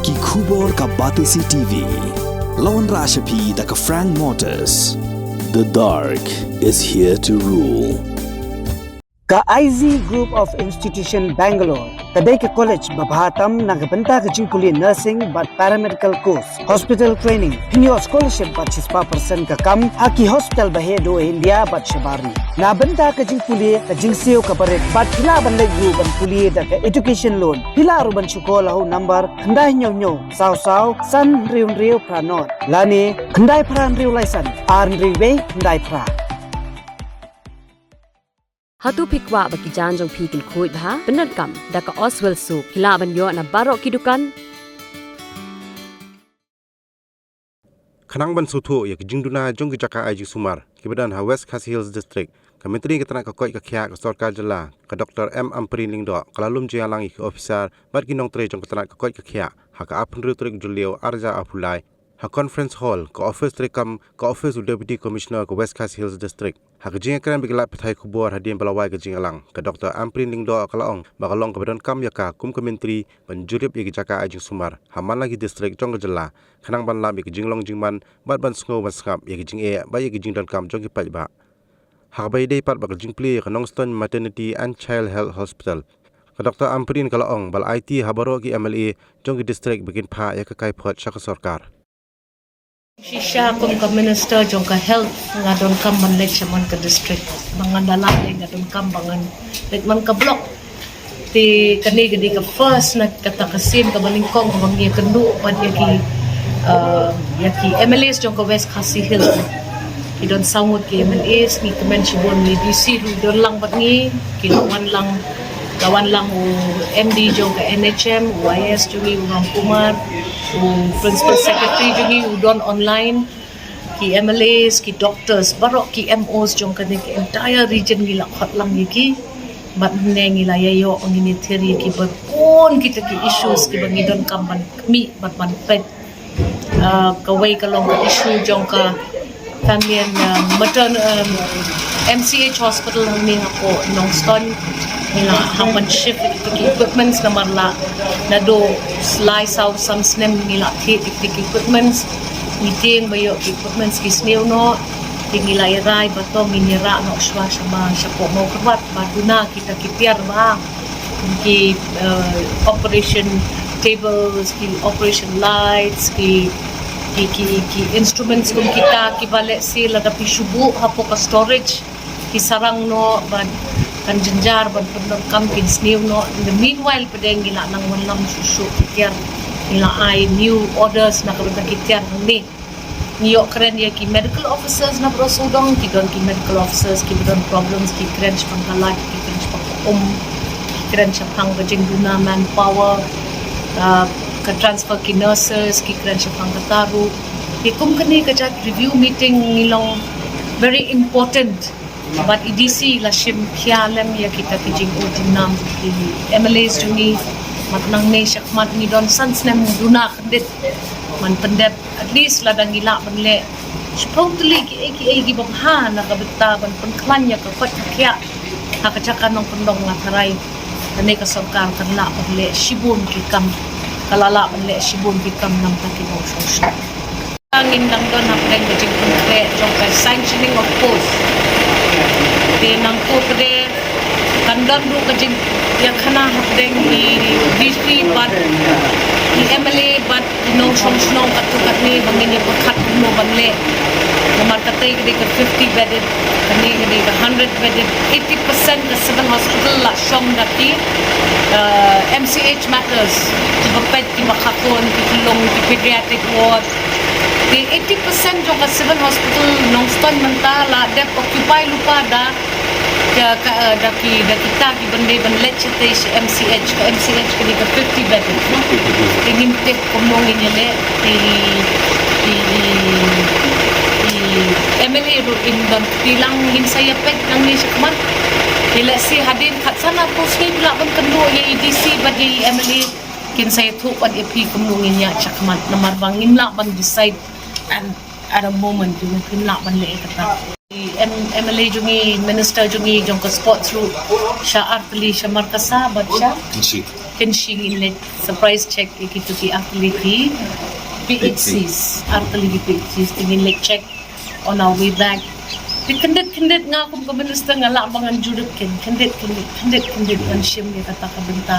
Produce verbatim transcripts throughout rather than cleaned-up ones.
Ki khubor ka Batesi T V. La wanrah sha phi da ka Frank Motors. The dark is here to rule. Ka I Z Group of Institution Bangalore ka dei ka college ba bha tam na ka bynta ka jingpule nursing bad paramedical course, hospital training, pynïoh scholarship bad shispah percent ka kam ha ki hospital ba heh duh India bad shabar ri. Na bynta ka jingpule ka jingsiew kaba rit bad phi lah ban leit ruh ban pule da ka education loan. Phi lah ruh ban shu call ha u number khyndai hynñiew hynñiew saw saw san hynriew hynriew phra nod lane khyndai phra hynriew lai san ar hynriew wei khyndai phra. Hato phi kwah ba ki jaiñ jong phi kin khuid bha? Pyndonkam da ka Oswell Soap. Phi lah ban ïoh na baroh ki dukan. Khnang ban sngewthuh ïa ki jingduna jong ki jaka ai jingsumar kiba don ha West Khasi Hills District, ka Myntri ka tnat ka koit ka khiah ka sorkar jylla, ka Doctor M Ampareen Lyngdoh, ka la lum jingïalang ïa ki officer bad ki nongtrei jong ka tnat ka koit ka khiah ha ka arphew hynriew tarik Jylliew arhajar arphew lai ha Conference Hall, ka office treikam ka office u Deputy Commissioner ka West Khasi Hills District. Ha ka jingïakren bad ki lad pathai khubor hadien ba la wai ka jingïalang, ka Doctor Ampareen Lyngdoh ka la ong ba ka long kaba donkam ïa ka kum ka Myntri ban jurip ïa ki jaka ai jingsumar ha man la ki district jong ka jylla, khnang ban lap ïa ka jinglong jingman bad ban sngew ban sngap ïa ka jingeh bad ïa ka jingdonkam jong ki paidbah. Ha kaba ïadei pat bad ka jingplie ïa ka Nongstoiñ Maternity and Child Health Hospital, ka Doctor Ampareen ka la ong ba la aiti ha baroh ki M L A jong ki district ba kin phah ïa ka kaiphod sha ka sorkar. Shisha kum ka Minister jong ka Health, nga donkam ban leit sha man ka district. Ba ngan da lah leh nga donkam ba ngan leit man ka block. Te kane ka dei ka first na kata ka sien kaba nyngkong kaba ngi ïakynduh bad ïa ki, uh, ïa ki M L As jong ka West Khasi Hills. Ki don saw ngut ki M L As, ngi kmen shibun, ngi D C ruh don lang bad ngi, ki la wan lang, la wan lang u M D jong ka N H M, u I S jong ngi u Ramkumar, u Principal Secretary jong ngi u don online, ki M L As, ki doctors, baroh ki M Os jong kane ka entire region ngi la khot lang ïa ki. Bad hynne ngi la ïa ïoh, ngin ïa thied ïa ki bun kita ki issues kiba ngi donkam ban khmih bad ban peit. Ah, kawei ka long ka issue jong ka Family and, um, Matern-, um, M C H hospital hangne hapoh Nongstoiñ. Ngi la hap ban shift ïa ki equipments namar la naduh lai saw san snem ngi la thied ïa ki equipments. Ngi tieng ba ïoh ki equipments ki sniew noh. Te ngi la ïa rai ba to ngin ïa rah noh shuwa sha ma shapoh Mawkyrwat ba duna kita ki tiar ba ki, uh, operation tables, ki operation lights, ki, ki, ki, ki instruments kum kita kiba lehse lada phi shu buh hapoh ka storage ki sarang noh bad kan jynjar ban pyndonkam kin sniew noh. In the meanwhile pat ngi la nang wanlam shuh shuh ki tiar, ngi la ai new orders na ka bynta ki tiar hangne. Ngi ïoh kren ïa ki medical officers na baroh sawdong, ki don ki medical officers kiba don problems, ki kren shaphang ka light, ki kren shaphang ka um, ki kren shaphang ka jingduna manpower, ah, ka transfer ki nurses, ki kren shaphang kata ruh. Te kum kane ka jait review meeting ngi long very important. Bad i D C la shim khia lem ïa kita ki jingud jingnam ki M L As jong ngi, bad nangne shakhmat ngi don san snem duna khyndiat ban pyndep, at least lada ngi lah ban leh shiphew tylli kiei kiei kiba bha na ka bynta ban pynkhlaiñ ïa ka koit ka khiah ha ka jaka nongkyndong, nga tharai kane ka sorkar kan lah ban leh shibun ki kam, ka la lah ban leh shibun ki kam namar ki nongshong shnong. Ngin dang don hapdeng ka jingpynkhreh jong ka sanctioning of post. Te nangta pat kan don ruh ka jingïakhana hapdeng i D C bad i M L A bad i nongshong shnong katto katne ba ngin ïa pyrkhat kumno ban leh. Namar katei ka dei ka fifty bedded, kane ka dei ka hundred bedded, eighty percent ka civil hospital la shong da ki, eh, M C H matters, kiba peit kiba khakhun, ki khyllung, ki pediatric ward. Te eighty percent jong ka civil hospital Nongstoiñ mynta la dep occupy lypa da, da ka, eh, da ki, da kita kiba dei ban leit shatei sha M C H, ka M C H ka dei ka fifty bed. Te ngim tip kumno ngin ïa leh, te i, i, i, i M L A ruh in don kti lang, ngin sa ïa peit nangne shakhmat. Te lehse hadien khatsan arphew sngi phi lah ban kynduh ïa i D C bad ïa i M L A. Kin sa ïathuh pat ïa phi kumno ngin ïaid shakhmat namar ba ngim lah ban decide at, at a moment, you know, ngim lah ban leh kata. I M-, M L A jong ngi, minister jong ngi jong ka sports ruh sha artylli, sha Markasa bad sha Kynshi. Kan shi ngin leit surprise check ïa kito ki artylli ki P H Cs, artylli ki P H Cs, te ngin leit check on our way back. Te khyndiat khyndiat nga kum ka minister nga lah ba ngan jurip kein, khyndiat khyndiat, khyndiat khyndiat ngan shim ïa kata ka bynta.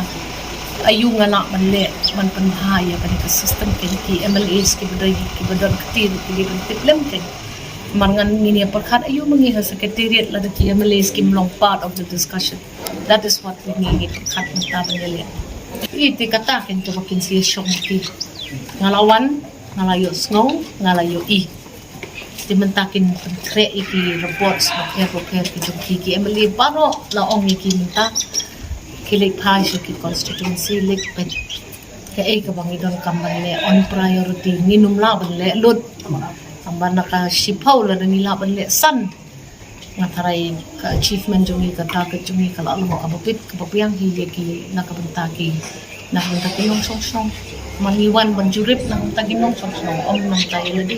Aïu nga lah ban leh, ban pynbha ïa kane ka system kein, ki M L As kiba dei, kiba don kti ruh ki dei ban tip lem kein. Namar ngan, ngin ïa pyrkhat aïu ma ngi ha secretariat lada ki M L As kim long part of the discussion. That is what we need, ngi pyrkhat mynta ban ïaleh. Ïa te kata kein kaba kin sa ïashong ki. Nga la wan, nga la ïohsngew, nga la ïohi. Te mynta kin pynkhreh ïa ki reports bapher bapher ki jong ki, ki M L A baroh la ong ïa ki mynta. Ki leit phai sha ki constituency, leit peit kaei kaba ngi donkam ban leh on priority, ngin ym lah ban leh lut. Tangba na ka shiphew lada ngi lah ban leh san, nga tharai ka achievement jong ngi, ka target jong ngi ka la long kaba bit kaba biang hi ïa ki, na ka bynta ki, na ka bynta ki nongshong shnong. Ma ngi wan ban jurip na ka bynta ki nongshong shnong, ym na ka bynta ïa lade.